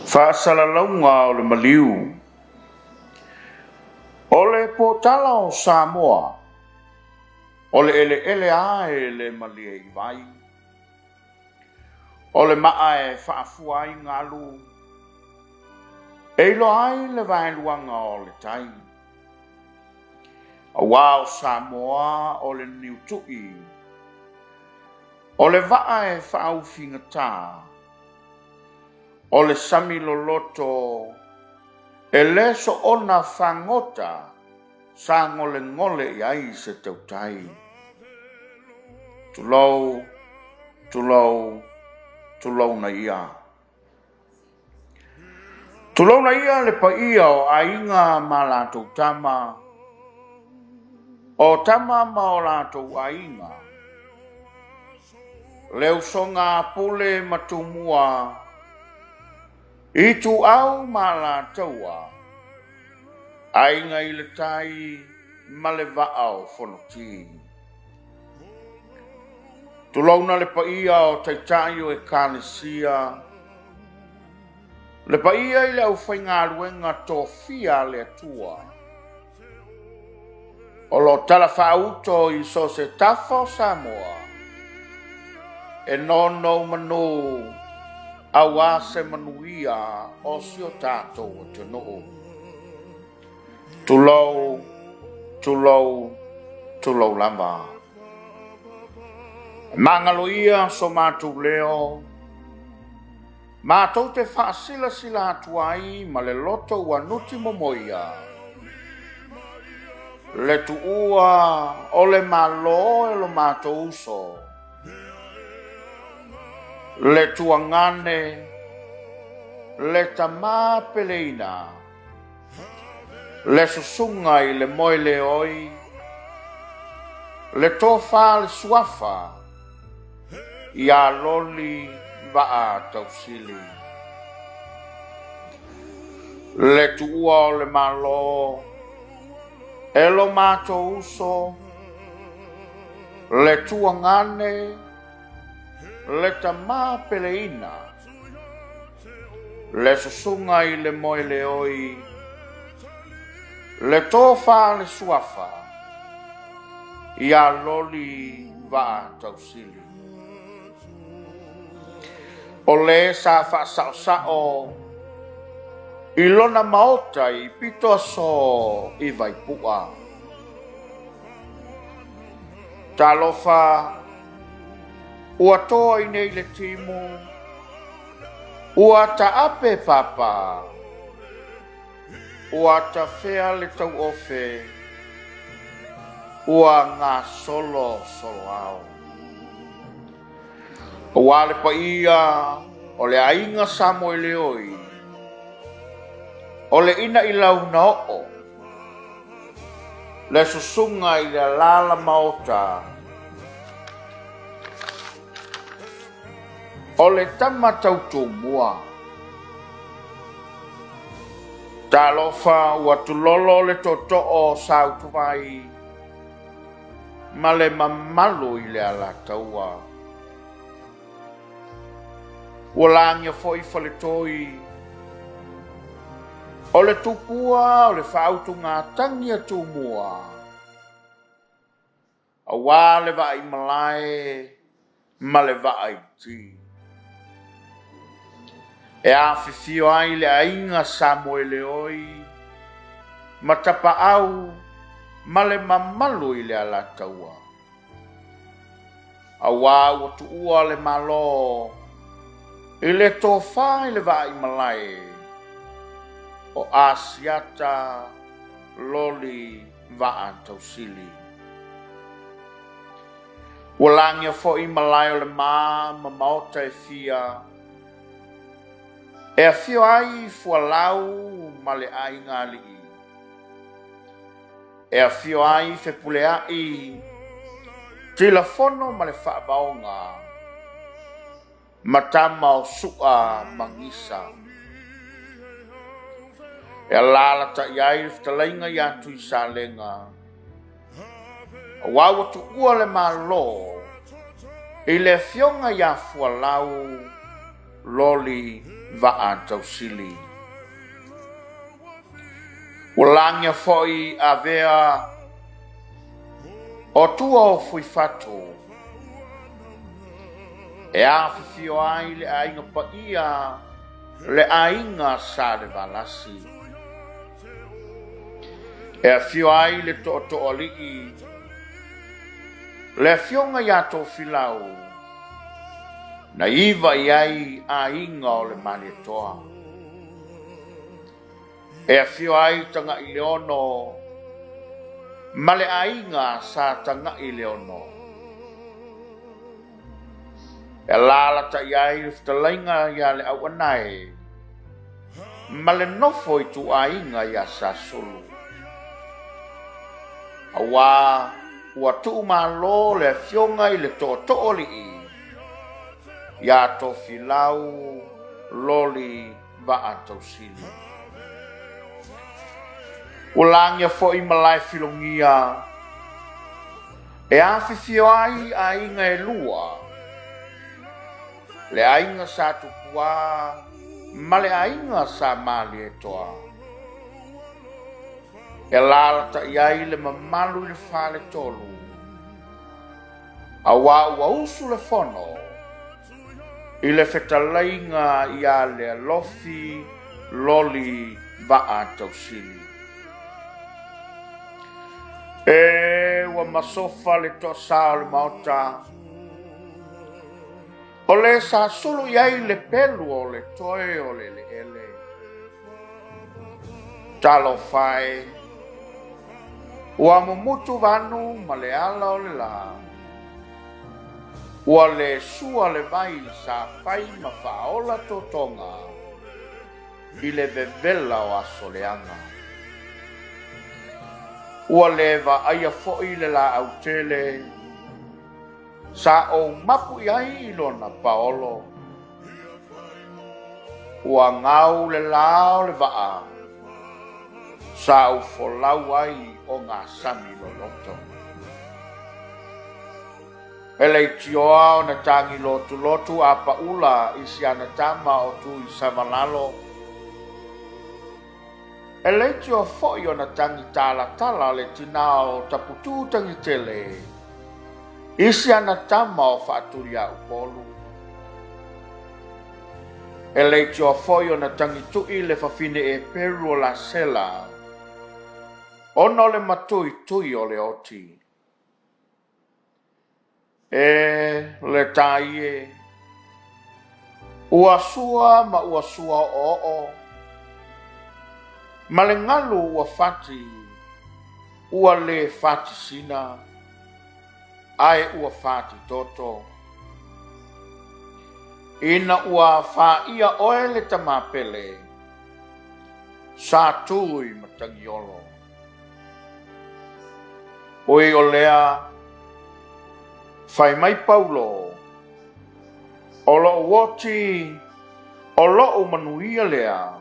Faasalalauga o le maliu. O le potala o Samoa, o le eleele a e le malie i vai. O le maa e faafua ai galu, e iloa ai le vaeluaga o le tai. Aua o Samoa o le niutu'i, o le vaa e faaufigatā, o le sami loloto e le soona fagota sagolegole i ai se tautai. Tulou, tulou, tulouna ia. Tulouna ia le paia o aiga ma latou tama, o tama ma o latou aiga, le usoga a Pule ma Tumua, Ituau ma Alataua, Aiga i le Tai ma le Vaa o Fonoti. Tulouna le paia o Taitai o Ekalesia, le paia i le aufaigaluega tofia a le Atua o lo o talafaauto i so o se tafa o Samoa e nonomanu aua se manuia o si o tatou atunuu. Tulou, tulou, tulou lava. E magalo ia so matou leo, matou te faasilasila atu ai ma le loto ua nuti momoia, le tuua o le Malo e lo matou uso, le tuagane, le tama peleina, le susuga i le moeleoi, le tofa le suafa ia Loli Vaa Tausili. Le tuua o le Malo e lo matou uso, le tuagane, le tama peleina, le susuga i le moeleoi, le tofa le suafa ia Loli Vaa Tausili. O le sa faasaosao i lona maota i Pitoaso i Vaipua. Talofa ua toa i nei le timu, ua taape papa, ua tafea le tauofe, ua gasolo soloao. Aua le paia o le aiga Samoeleoi, o le ina i launaoo, le susuga i le alala maota, o le tama tautumua. Talofa ua tulolo le tootoo o Sautuvai ma le mamalu i le Alataua. Ua lagia foi Faletoi, o le tupua o le faautugatagi a Tumua, aua le vaaimalae ma le vaaiti. E afifio ai le aiga Samoeleoi ma Tapaau ma le mamalu i le Alataua. Aua ua tuua le Malo i le tofa i le vaaimalae o Asiata Loli Vaa Tausili. Ua lagia foi malae o le ma ma maota e fia, e afio ai Fualau ma le aiga alii, e afio ai Fepuleai, Tilafono ma le Faavaoga, ma tama o Sua ma Gisa. E alaalatai ai le fetalaiga ia Tuisalega, aua ua tuua le Malo i le afioga ia Fualau. Loli Vaatausili. Ua lagia foi Avea o tua o Fuifatu e afifio ai le aiga paia, le aiga Salevalasi. E afio ai le Tootooalii, le afioga ia Tofilau, na iva i ai aiga o le Malietoa. E afio ai Tagaileono ma le aiga sa Tagaileono. E alaalatai ai le fetalaiga ia le Auanae ma le nofo ituaiga ia Sasulu. Aua ua tuumalo le afioga i le Tootooalii ia Tofilau Loli Vaatausili. Ua lagia foi Malaefilogia e afifio ai aiga e lua, le aiga sa Tupuā ma le aiga sa Malietoa. E alaalatai ai le mamalu i le faletolu, aua ua usu le fono i le fetalaiga ia Lealofi Loli Vaatausili. E ua masofa le toasā o le Maota, o le sa sulu i ai le pelu o le toe o le eleele. Talofa e, ua mumutu vanu ma le ala o le lā, ua le sua le vai sa fai ma faaola totoga i le vevela o aso leaga. Ua le vaaia foi le laau tele sa ou mapu i ai i lona paolo. Ua gau le lā o le vaa sa ou folau ai ogasami loloto. E leitioa ona tagi lotulotu a paula i si ana tama o Tuisavalalo. E leitioa foi ona tagi talatala le tinā o Taputū Tagitele i si ana tama o Faatuliaupolu. E leitioa foi ona tagituʻi le fafine Eperu o Lasela ona o le matuitui o le oti. E le tai e, ua sua ma ua sua oooo, ma le galu ua fati, ua le fati sina, ae ua fati toto. Ina ua faia oe le tama pele, sa tu i Matagiolo. Ui o lea, fai mai Paulo, o loʻu oti, o loʻu manuia lea,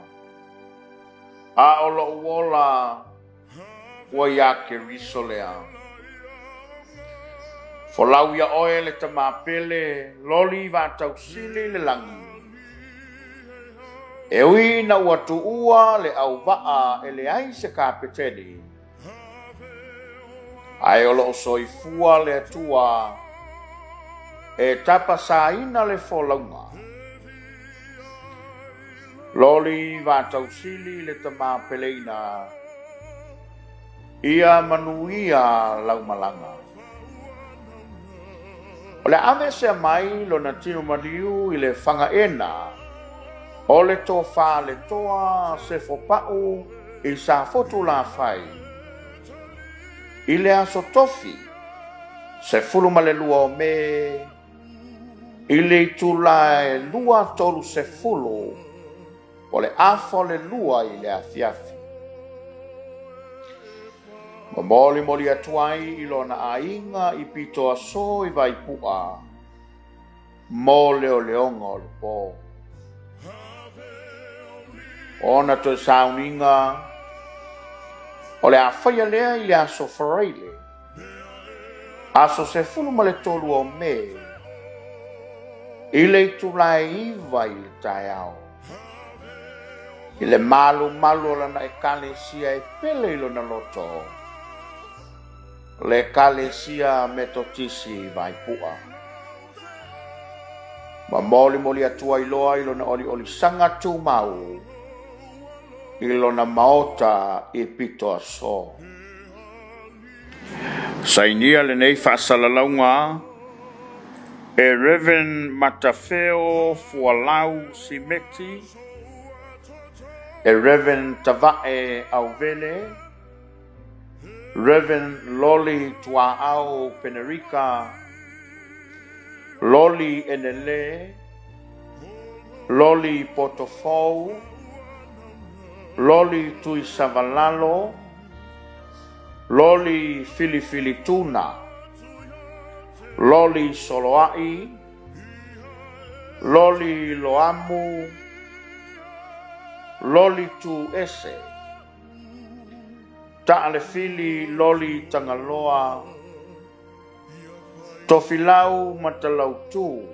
a o loʻu ola ua iā Keriso lea. Folau iā ʻoe le tama pele Loli Vaatausili i le lagi. E ui ina ua tuua le auvaa e leai se kapeteni, ae o lo o soifua le Atua e tapasaina le folauga. Loli Vaatausili le tama peleina, ia manuia lau malaga. O le a aveesea mai lona tino maliu i le fagaena o le tofa le toa Sefo Pau i Safotu Lafai i le aso Tofi 12 o Me i le itula e 2:30 o le afa o le lua i le afiafi. Molimoli atu ai i lona aiga i Pitoaso i Vaipu'a mo leoleoga o le po. Ona toe sauniga o le a faia lea i le aso Faraile, aso 13 o Me, I le itula e 9 i le taeao, i le malumalu o lana Ekalesia e pele i lona loto, le Ekalesia Metotisi i Vaipua. Ma molimoli atu ai loa i lona oliolisaga tumau i lona maota i Pitoaso. Sainia lenei faasalalauga e Rev. Matafeo Fualau Simeti, e Rev. Tavae Auvele, Rev. Loli Tuaau Penerika, Loli Enele, Loli Potofou, Loli Tuisavalalo, Loli Filifilituna, Loli Soloai, Loli Loamu, Loli Tuese, Taalefili Loli Tagaloa, Tofilau Matalautu,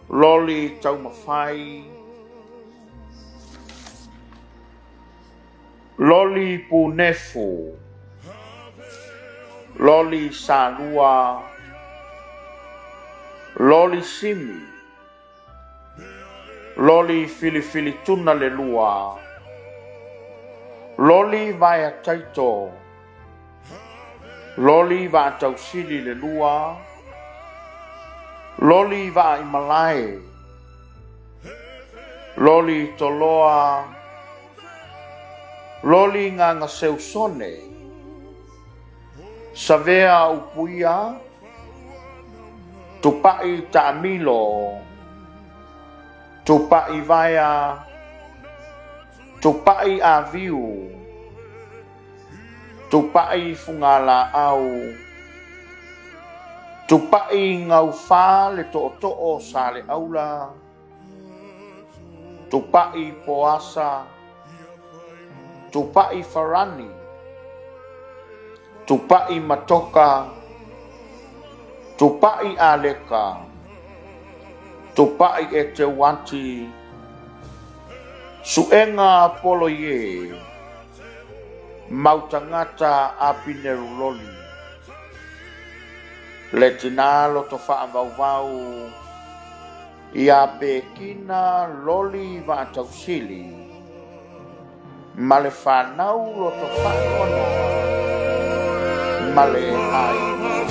Loli Taumafai, Loli Punefu, Loli Salua, Loli Simi, Loli Filifilituna le Lua, Loli Vaeataito, Loli Vaatausili le Lua, Loli Vaaimalae, Loli Toloa, Loli Gagaseusone, Savea Upuia, Tupai Taamilo, Tupai Vaea, Tupai Aviu, Tupai Fugalaau, Tupai Gaufā le Tootoo o Saleaula, Tupai Poasa, Tupai Farani, Tupai Matoka, Tupai Aleka, Tupai Eteuati, Suega Poloie, Mautagata Apineru Loli, Le tina loto faavauvau ia Pekina Loli Vaatausili, ma le fanau loto faanoanoa ma le aiga.